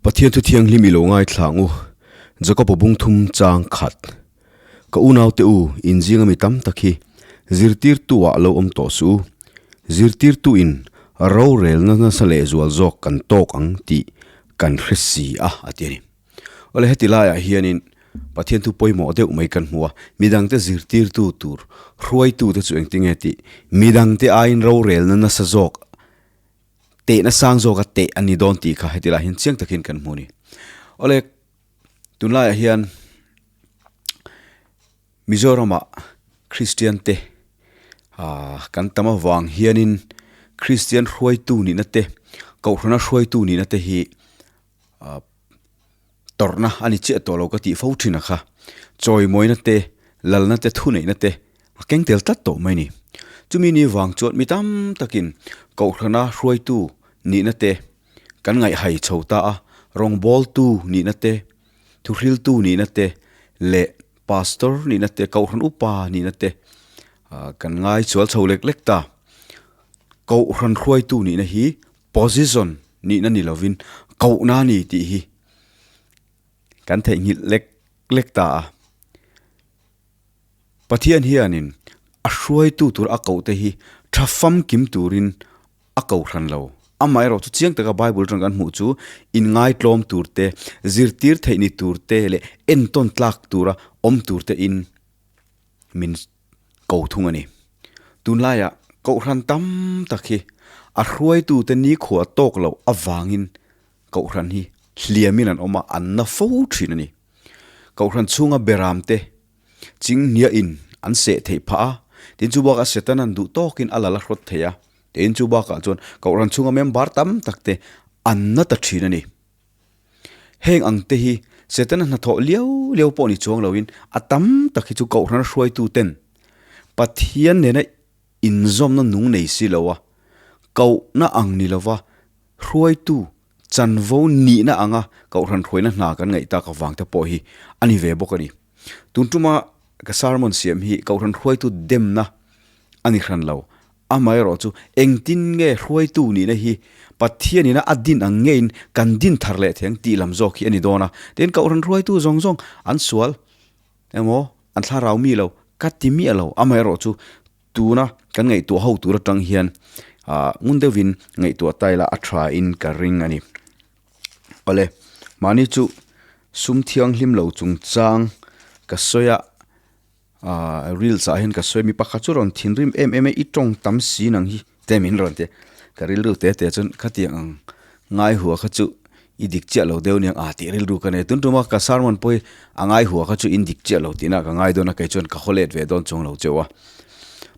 Pathian thu thianghlim i lo ngaithla ang u, Jakob-a bung thum chang khat. Ka unaute u, in zinga mi tam tak hi zirtirtu-ah lo awm tawh suh u. Zirtirtu-in rorelna nasa lehzual zawk kan tawk ang tih kan hre si a, a ti a ni. Awle heti laiah hianin Pathian thu pawimawh deuh mai kan hmu a, midangte zirtirtu tur hruaitute chu engtinge tih midangte aiin rorelna nasa zawk tehna sang zawka teh a ni dawn tih kha heti laiah hian chiang takin kan hmu a ni. Awle tunlaiah hian Mizoramah Kristian te ah kan tam avang hianin Kristian hruaitu nihna te Kohhrana hruaitu nihna te hi ah tawrhna a ni chiah tawh lo ka tih fo thin a kha. Chawimawina te, lalna te, thuneihna te a keng tel tlat tawh mai a ni. Chumi ni vang chuan mi tam takin Kohhrana hruaitu nihna te kan ngaihhai chho ta a, rawngbawltu nihna te, thuhriltu nihna te leh Pastor nihna te, Kohhran upa nihna te ah kan ngai chual chho lek lek ta. Kohhran hruaitu nihna hi Position nihna ni lovin kohna a ni tih hi kan theihnghilh lek lek ta a. Pathian hianin a hruaitu tur a koh te hi tha famkim turin a ko hran lo. Amaherawhchu chiang taka Bible atang kan hmuh chu inngaitlawm tur te, zirtir theih ni tur te leh entawn tlak tura awm tur te in min ko thung a ni. Tunlaiah Kohhran tam tak hi a hruaitute nikhua tawk loh avangin Kohhran hi hliamin an awm a, an na fo thin a ni. Kohhran chhunga beramte chinghniahin an seh theih phah a, tin chu bakah Setanan duh tawkin a la la hrawt thei a, tin chu bakah chuan Kohhran chhunga member tam takte an na ta thin a ni. Heng ang te hi Setana hnathawh liau liau pawh ni chuang loin a tam tak hi chu Kohhran hruaitu ten Pathian nena inzawmna nung nei si lo a, kohna ang ni lova hruaitu chanvo nihna anga Kohhran hruaina hna kan ngaih tak avang te pawh hi a ni ve bawk a ni. Tun tuma ka sermon siam hi Kohhran hruaitu demna a ni hran lo. Amaherawh chu engtin nge hruaitu nihna hi Pathian ina a din ang ngeiin kan din thar leh thei ang tih lam zawk hi a ni dawn a. Tin, Kohhran hruaitu zawng zawng an sual emaw an thlarau mi lo ka ti miah lo. Amaherawh chu tuna kan ngaihtuah ho tur atang hian ngun deuhin ngaihtuah ta ila a tha in ka ring a ni. Awle, mahni chu sum thianghlim lo chungchang ka sawi a. Ahh reels ah hian ka sawi mi pakhat chu rawn thinrim em em a i tawng tam si nang hi te min rawn ti a ka rilru te te chuan khatiang ang ngai hua kha chu i dik chiah lo deuh aniang ah tih rilru ka nei tun tuma ka sermon pawh hi a ngai hua kha chu in dik chiah lo tihna ka ngai dawn a kei chuan ka haw let ve dawn chuang lo cheu a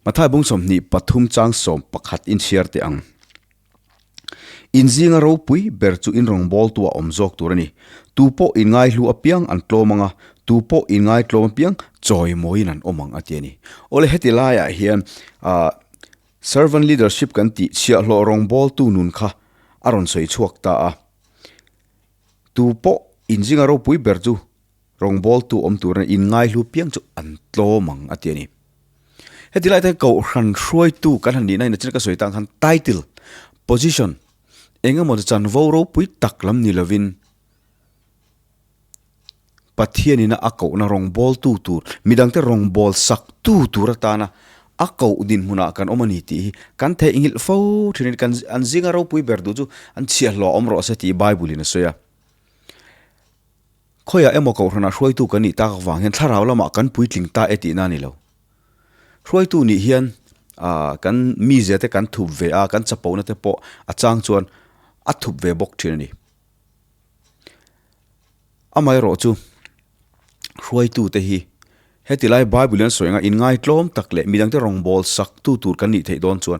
Mathai bung 23 chang 11 inchhiar teh ang. In zinga ropui ber chu in rawngbawltu a awm zawk tur a ni. Tu pawh inngaihlu apiang an tlawm ang a, tu pawh inngaitlawm apiang chawimawiin an awm ang a ti a ni. Awle heti laiah hian ah servant leadership kan tih chhiahhlawh rawngbawltu nun kha a rawn sawi chhuak ta a. Tu pawh in zinga ropui ber chu Rawngbawltu awm tura inngaihlu piang chu an tlawm ang a ti a ni. Heti lai te Kohhran hruaitu kan han nihna in a chin ka sawi tan khan title, position eng emaw chu chanvo ropui tak lam ni lovin Pathianina a kohna rawngbawltu tur, midangte rawngbawlsak tu tur atana a koh dinhmunah kan awm a ni tih hi kan theihnghilh fo thin a ni. Kan an zinga ropui ber duh chu an chhiahhlawh awm rawh se tih Bible in a sawi a. Khawiah emaw Kohhranah hruaitu kan nih tak avang hian thlarau lamah kan puitling ta e tihna a ni lo. Hruaitu nih hian ah kan mizia te kan thup ve a, kan chapona te pawh a chang chuan a thup ve bawk thin a ni. Amaherawh chu hruaitu te hi heti lai Bible in a sawi anga inngaitlawm tak leh midangte rawngbâwl sak tu tur kan nih theih dawn chuan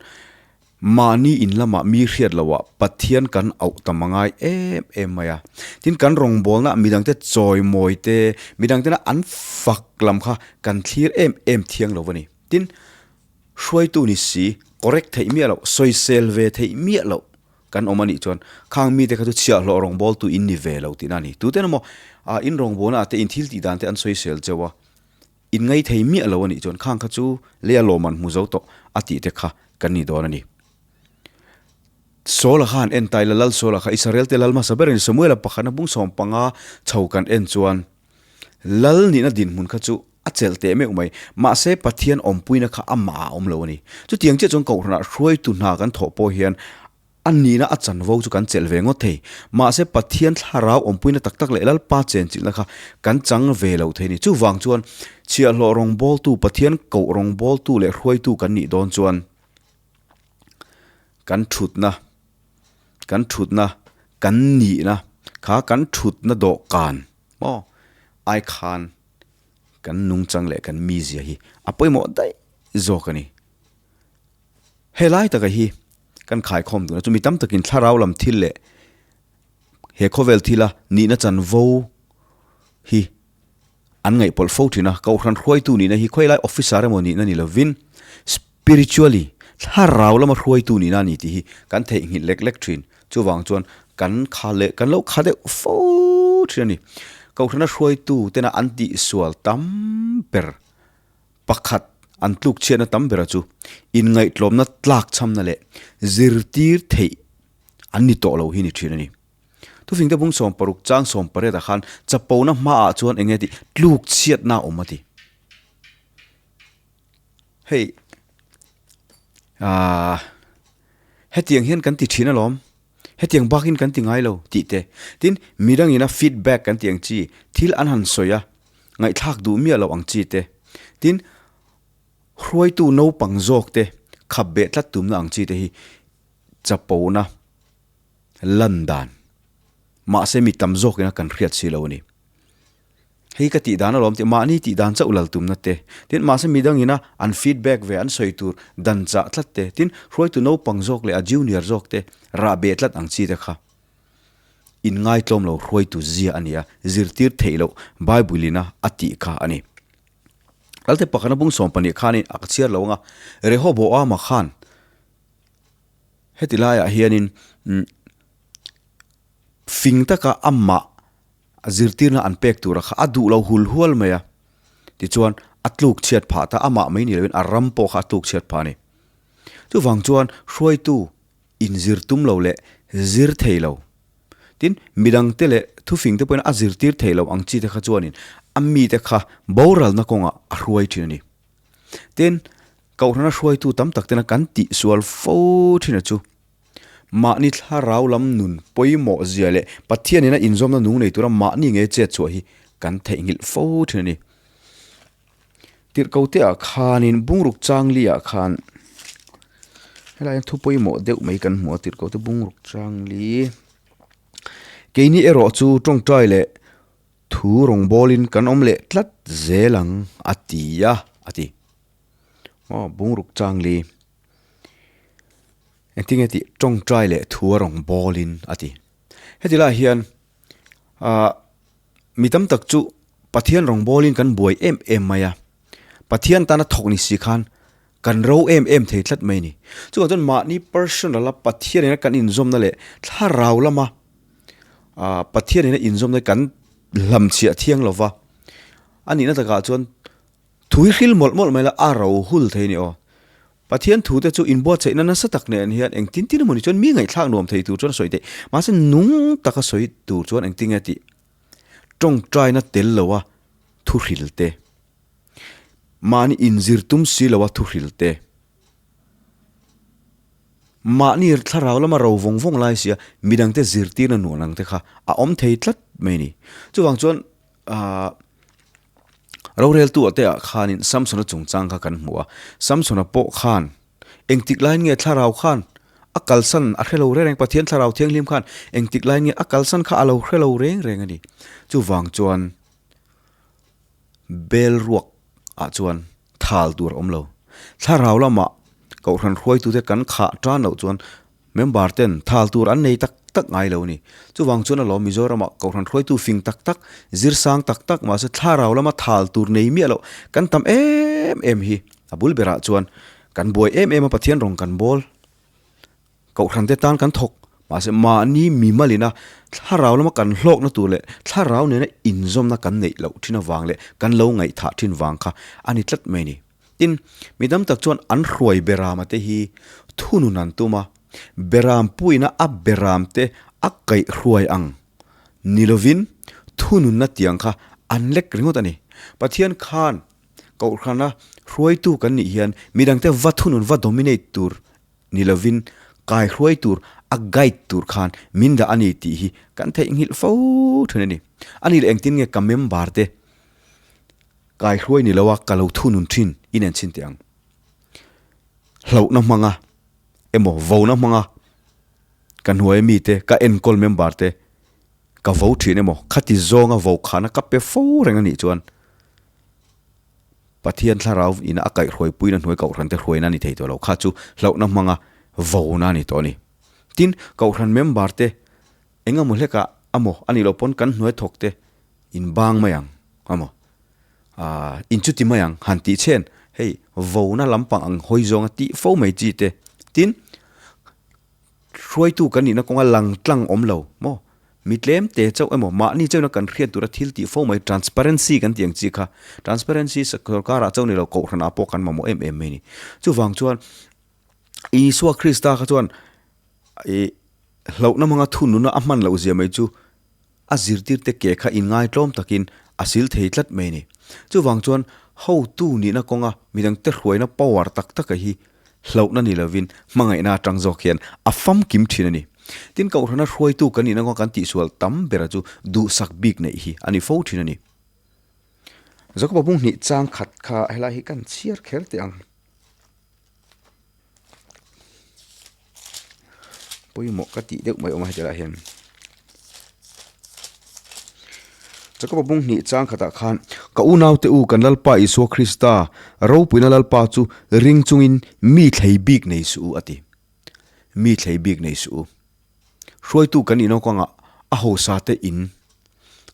Mahni in lamah mi hriat loh ah Pathian kan auh tam a ngai em em mai a. Tin, kan rawngbawlna midangte chawimawi te, midangtena an fak lam kha kan thlir em em thiang lo a ni. Tin, hruaitu ni si, correct theih miah loh, sawisel ve theih miah loh kan awm a nih chuan khang mite kha chu chhiahhlawh rawngbawltu in ni ve lo tihna a ni. Tuten emaw in rawngbawlna ah te in thil tih dan te an sawisel cheu a. In ngaithei miah lo a nih chuan khang kha chu lei a lawm an hmu zo tawh a tih te kha kan ni dawn a ni. Saula khan en ta ila, Lal Saula kha Israel te lal hmasa ber a ni. Samuela pakhatna bung 15 chho kan en chuan Lal nihna dinhmun kha chu a chelh teh meuh mai. Mahse Pathian awmpuina kha amah a awm lo a ni. Chutiang chiah chuan Kohhranah hruaitu hna kan thawh pawh hian A nihna a chanvo chu kan chelh ve ngawt thei. Mahse Pathian thlarau awmpuina tak tak leh Lalpa chenchilhna kha kan chang ve lo thei a ni. Chuvang chuan chhiahhlawh rawngbawltu, Pathian koh rawngbawltu leh hruaitu kan nih dawn chuan kan thutna, kan thutna, kan nihna kha kan thutna dawhkan maw ai khan kan nungchang leh kan mizia hi a pawimawh daih zawk a ni. Helai taka hi kan khaikhawm duhna chu mi tam takin thlarau lam thil leh he khawvel thila nihna chanvo hi an ngaihpawlh fo thin a. Kohhran hruaitu nihna hi khawilai officer emaw nihna ni lovin spiritually thlarau lama hruaitu nihna a ni tih hi kan theihnghilh lek lek thin. Chuvang chuan kan kha leh kan lo kha deuh fo thin a ni. Kohhrana hruaitu tena an tihsual tam ber Pakhat, an tluk chhiatna tam bera chu inngaihtlawmna tlakchhamna leh zirtir theih an ni tawh lo hi ni thin a ni. Thufingte bung 60 chang 18 ah khan chapona hmaah chuan eng nge tih tluk chhiatna a awm a ti. Hei aah hetiang hian kan ti thin alawm, hetiang bakin kan ti ngai lo tih te. Tin, midangina feedback kan tih ang chi, thil an han sawi a, ngaihthlak duh miah loh ang chi te. Tin, hruaitu naupang zawk te khap beh tlat tumna ang chi te hi chapona lan dan mahse mi tam zawkina kan hriat si lo a ni. Hei ka tih dan alawm tih mahni tih dan chauh lal tumna te, tin mahse midangina an feedback ve an sawi tur dan chah tlat te, tin hruaitu naupang zawk leh a junior zawk te rah beh tlat ang chi te kha inngaitlawm lo hruaitu zia a ni a, zirtir theih loh Bible ina a tih kha a ni. Lalte pakhatna bung 12 khanin a ka chhiar lo ang a, Rehoboama khan heti laiah hianin fing taka amah A zirtirna an pek tura kha a duh lo hul hual mai a, tichuan a tluk chhiat phah ta, amah mai ni loin a ram pawh kha a tluk chhiat phah a ni. Chuvang chuan hruaitu inzir tum lo leh zir thei lo, tin midangte leh thufingte pawhin a zirtir thei lo ang chite kha chuanin a mite kha boralna kawngah a hruai thin a ni. Tin, Kohhrana hruaitu tam tak tena kan tihsual fo thin a chu. Mahni thlarau lam nun pawimawh zia leh Pathian ina inzawmna nung nei tura mahni nge chet chhuah hi kan theihnghilh fo thin a ni. Tirhkoteah khanin bungruk changli ah khan helai hian thu pawimawh deuh mai kan hmu a tirhkote bungruk changli keini erawh chu tawngtai leh thu rawngbawlin kan awm leh tlat zel ang a ti a a ti. Aw bungruk changli. Engtinge tih tawngtai leh thu a rawn bawlin a ti. Heti lai hian ah mi tam tak chu Pathian rawn bawlin kan buai em em mai a, Pathian tana thawk ni si khan kan ro em em thei tlat mai a ni. Chuvang chuan mahni personal a Pathian ina kan inzawmna leh thlarau lama ah Pathian ina inzawmna kan hlamchhiah thiang lova, a nihna takah chuan Thu hi hril mawlh mawlh mai la, a ro hul thei a ni aw. Pathian thu te chu inbuatsaihna nasa tak nen hian engtin tin emawni chuan mi ngaihthlak nuam thei tur chuan a sawi theih. Mahse nung taka sawi tur chuan engtin nge tih tawngtaina tel loa thu hril te, mahni inzir tum si loa thu hril te, mahni thlarau lama ro vawng vawng lai sia midangte zirtirna nuan ang te kha a awm thei tlat mai a ni. Chuvang chuan aah. Roreltu ate ah khanin Samsona chungchang kha kan hmu a, Samsona pawh khan engtik laiin nge thlarau khan a kalsan a hre lo reng reng, Pathian thlarau thianghlim khan engtik laiin nge a kalsan kha a lo hre lo reng reng a ni. Chuvang chuan bel ruak ah chuan thal tur a awm lo. Thlarau lamah Kohhran hruaitute kan khah tan loh chuan Member ten thal tur an nei tak tak ngai lo a ni. Chuvang chuan alawm Mizoramah Kohhran hruaitu fing tak tak, zir sang tak tak mahse thlarau lama thal tur nei miah loh kan tam em em hi. A bul berah chuan kan buai em em a Pathian rawng kan bawl, Kohhran te tan kan thawk mahse mahni mimalina thlarau lama kan hlawkna tur leh thlarau nena inzawmna kan neih loh thin avang leh kan lo ngaihthah thin vang kha a ni tlat mai a ni. Tin, mi tam tak chuan an hruai berama te hi thunun an tum a, beram puina a beram te a kaihhruai ang ni lovin thununna tiang kha an lek ringawt a ni. Pathian khan Kohhrana hruaitu kan nih hian midangte va thunun va dominate tur ni lovin kaihruai tur a guide tur khan min dah a ni tih hi kan theihnghilh fo thin a ni. A nih leh engtin nge ka member te kaihruai ni loa ka lo thunun thin i nen chhin teh ang. Hlauhna hmanga emaw vona hmanga ka hnuaia mite ka enkawl member te ka vo thin emaw khati zawnga vo khana ka pe fo reng a nih chuan Pathian thlarau ina a kaihhruaipuina hnuai kohhran te hruaina a ni thei tawh lo kha chu hlauhna hmanga vona a ni tawh a ni. Tin, kohhran member te eng emaw hlekah amaw a nih loh pawn kan hnuai thawk te in bang mai ang amaw aah in chuti mai ang han tih chhen hei vona lampang ang hawi zawnga tih fo mai chi te. Tin, Hruaitu kan nihna kawnga lang tlang awm lo maw? Mi tlem te chauh emaw mahni chauhna kan hriat tura thil tih fo mai transparency kan tih ang chi kha. Transparency sorkarah chauh ni lo kohhranah pawh kan mamawh em em mai a ni. Chuvang chuan Isua Krista kha chuan ih hlauhna hmanga thununa a hman loh zia mai chu a zirtirte ke kha inngaitlawm takin a sil thei tlat mai a ni. Chuvang chuan hotu nihna kawnga midangte hruaina power tak taka hi hlauhna ni lovin hmangaihna atang zawk hian a famkim thin a ni. Tin, Kohhrana hruaitu kan nihna kawnga kan tihsual tam bera chu duhsak bik neih hi a ni fo thin a ni. Jakoba bung hnih chang khat kha helai hi kan chhiar kher teh ang. Pawimawh ka tih deuh mai awm a heti lai hian. Jakoba bung hnih chang khatah khan ka unaute u kan Lalpa Isua Krista ropuina Lalpa chu ring chungin mi thlei bik nei suh u a ti. Mi thlei bik nei suh u. Hruaitu kan inawk anga a hausa te in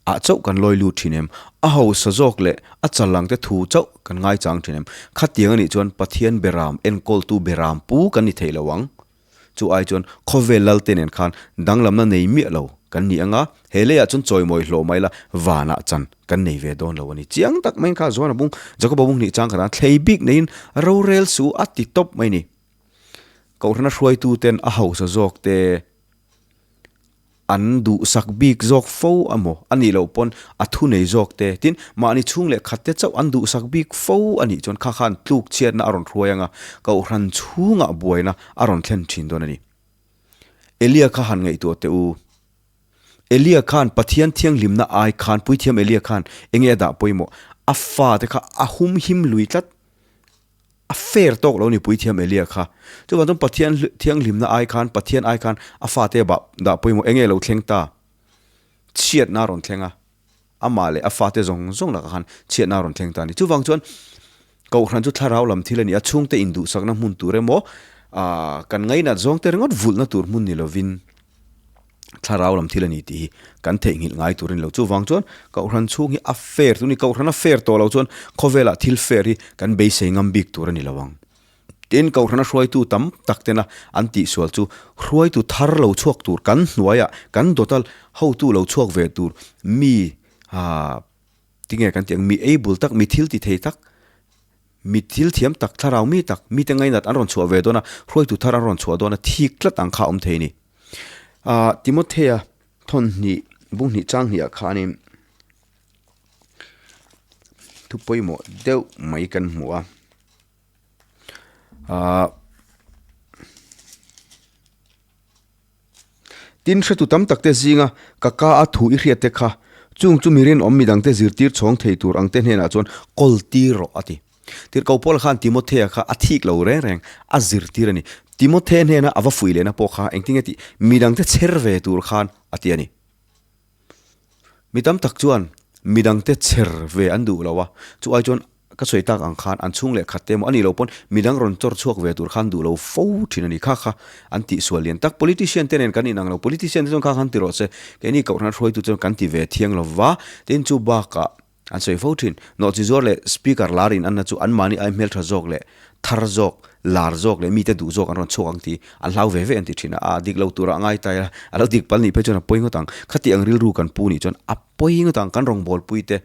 ah chauh kan lawi lut thin em? A hausa zawk leh a chal ang te thu chauh kan ngaichang thin em? Khatiang anih chuan Pathian beram enkawltu beram pu kan ni thei lo ang. Chu ai chuan khawvel lal te nen khan danglamna nei miah lo kan ni anga, he leiah chuan chawimawi hlawh mai la vanah chan kan nei ve dawn lo a ni. Chiang tak maiin kha Joana bung, Jakoba bung hnih chang khatah thlei bik neiin rorel suh a ti tawp mai ni. Kohhrana hruaituten a hausa zawk te an duhsak bik zawk fo amaw a nih loh pawn a thu nei zawk te tin mahni chhung leh khat te chauh an duhsak bik fo a nih chuan kha khan tluk chhiatna a rawn hruai anga kohhran chhungah buaina a rawn thlen thin dawn a ni. Elia kha han ngaihtuah teh u. Elia khan Pathian thianghlimna ai khan Puithiam Elia khan enge a dah pawimawh? A fate kha a humhim lui tlat. A fair tawk lo ni Puithiam Elia kha. Chuvang chuan Pathian thianghlimna ai khan, Pathian ai khan a fate bah dah pawimawh enge lo thleng ta? Chhiatna a rawn thleng a, amah leh a fate zawng zawng lakah khan chhiatna a rawn thleng ta a ni. Chuvang chuan Kohhran chu thlarau lam thil a ni a, chhungte induhsakna hmun tur emaw, kan ngainat zawngte ringawt vulhna tur hmun ni lovin, Thlarau lam thil a ni tih hi kan theihnghilh ngai tur a ni lo. Chuvang chuan Kohhran chhung hi a fair tur a ni. Kohhran a fair tawh lo chuan khawvelah thil fair hi kan beisei ngam bik tur a ni lo ang. Tin, Kohhrana hruaitu tam tak tena an tihsual chu hruaitu thar lo chhuak tur kan hnuaiah kan dawta hotu lo chhuak ve tur mi Tinge kan tih ang, mi ei bul tak, mi thil ti thei tak, mi thil thiam tak, thlarau mi tak, mite ngainat an rawn chhuah ve dawn a, hruaitu thar an rawn chhuah dawn a, thik tlat ang kha a awm thei a ni. Ahh Timothea thawn hnih, bung hnih chang hnih ah khanin thu pawimawh deuh mai kan hmu a. Ahh. Tin, hretu tam takte zinga ka ka a thu i hriat te kha, chung chu mi rinawm midangte zirtir chhawng thei tur angte hnenah chuan kawl tir rawh, a ti. Tirhkoh Paula khan Timothea kha a thik lo reng reng, a zirtir a ni. Timothea hnena a va fuih lehna pawh kha engtin nge tih, midangte chher ve tur khan a ti a ni. Mi tam tak chuan midangte chher ve an duh lo a, chu ai chuan ka sawi tak ang khan an chhung leh khat te emaw a nih loh pawn midang rawn chawr chhuak ve tur khan duh lo fo thin a ni. Kha kha an tihsual lian tak. Politician te nen kan inang lo, politician te chuan kha khan ti rawh se, keini kohhran hruaitu chuan kan ti ve thiang lo va, tin chu bakah An sawi fo thin. Nawhchi zuar leh speaker lar in anna chu anmahni ai hmeltha zawk leh thar zawk, lar zawk leh mite duh zawk an rawn chhuak ang tih an hlau ve ve an ti thin a. A dik lo turah a ngai ta ila, a lo dik pal nih phei chuan a pawi ngawt ang. Khati ang rilru kan pu nih chuan a pawi ngawt ang. Kan rawngbawlpui te,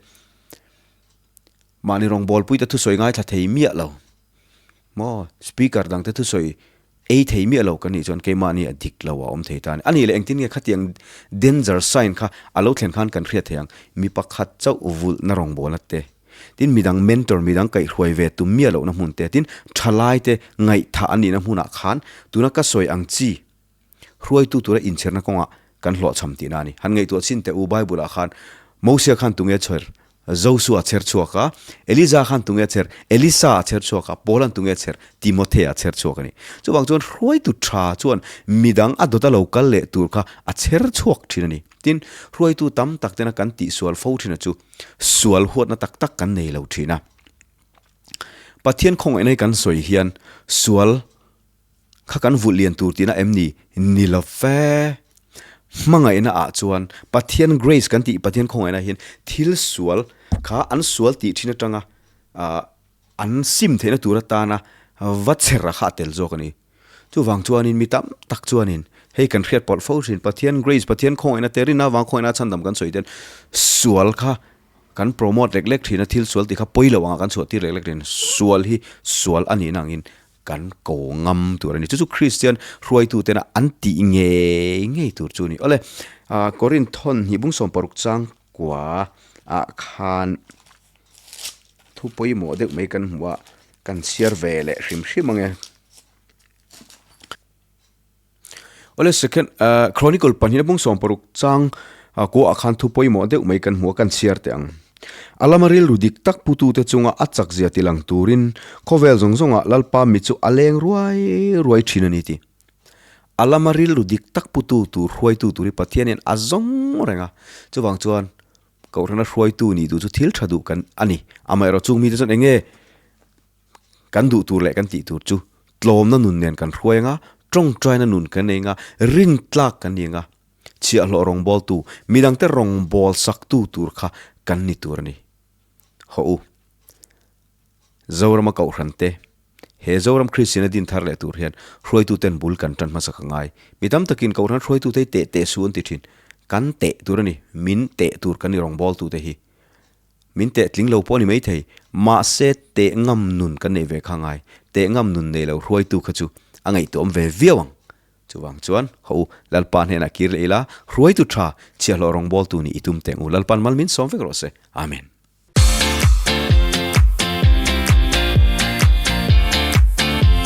mahni rawngbawlpui te thusawi ngaithla thei miah lo. Maw? Speaker dangte thusawi ei thei miah lo kan nih chuan keimahni a dik lo a awm thei ta a ni. A nih leh engtin nge khatiang danger sign kha a lo thlen khan kan hriat thei ang? Mi pakhat chauh vulhna rawngbawlna te, tin midang mentor, midang kaihhruai ve tum miah lohna hmun te, tin thalai te ngaihthah an nihna hmunah khan tuna ka sawi ang chi hruaitu tura inchhirna kawngah kan hlawhchham tihna a ni. Han ngaihtuah chin teh u, Bible-ah khan Mosia khan tunge chher? Josua a chher chhuak a, Elija khan tunge chher? Elisa a chher chhuak a, Paul-a'n tunge chher? Timothea a chher chhuak a ni. Chuvang chuan hruaitu tha chuan midang a dawta lo kal leh tur kha a chher chhuak thin a ni. Tin, hruaitu tam tak tena kan tihsual fo thin a chu sual huatna tak tak kan nei lo thin a. Pathian khawngaihna hi kan sawi hian sual Kha kan vulh lian tur tihna em ni? Ni lo fe. Hmangaihna ah chuan Pathian grace kan tih Pathian khawngaihna hian thil sual kha an sual tih thin atanga an sim theihna tur atana va chher a kha a tel zawk a ni. Chuvang chuanin mi tam tak chuanin hei kan hriat pawlh fo thin Pathian grace Pathian khawngaihna te rinna avang khawngaihna a chhandam kan sawi ten sual kha kan promote lek lek thin a thil sual tih kha pawi lo angah kan chhuah tir lek lek thin. Sual hi sual a nihna angin Kan ko ngam tur a ni. Chu chu Kristian hruaitutena an tih ngei ngei tur chu a ni. Awle, Korinthon hnih bung 60 chang kua ah khan thu pawimawh deuh mai kan hmu a, kan chhiar ve leh hrim hrim ang e. Awle second Chronicle pahnihna bung 60 chang kuah ah khan thu pawimawh deuh mai kan hmu a kan chhiar teh ang. A lama rilru dik tak putute chunga a chak zia ti lang turin khawvel zawng zawngah Lalpa mi chu a leng ruai ruai thin a ni ti. A lama rilru dik tak putu tur hruaitu tur hi Pathianin a zawng reng a, chuvang chuan Kohhrana hruaitu nih duh chu thil tha duh kan a ni. Amaherawh chung mite chuan eng nge? Kan duh tur leh kan tih tur chu tlawmna nun nen kan hruai anga, tawngtaina nun kan nei anga, rintlak kan ni anga, chhiahhlawh rawngbawltu, midangte rawngbâwl saktu tur kha kan ni tur a ni. Hawh u, Zorama Kohhrante, he Zoram Kristiana din thar leh tur hian hruaituten bul kan tan hmasa ka ngai. Mi tam takin Kohhran hruaitute hi teh teh su an ti thin. Kan teh tur a ni, min teh tur kan ni rawngbawltute hi. Min teh tling lo pawh a ni maithei, mahse teh ngam nun kan neih ve kha ngai, teh ngam nun nei lo hruaitu kha chu a ngaihtuahawm ve viau ang. Chuvang chuan, haw u, Lalpa hnenah kir leh ila, hruaitu tha, chhiahhlawh rawngbawltu nih i tum teh ang u, Lalpa'n mal min sawm vek rawh se. Amen.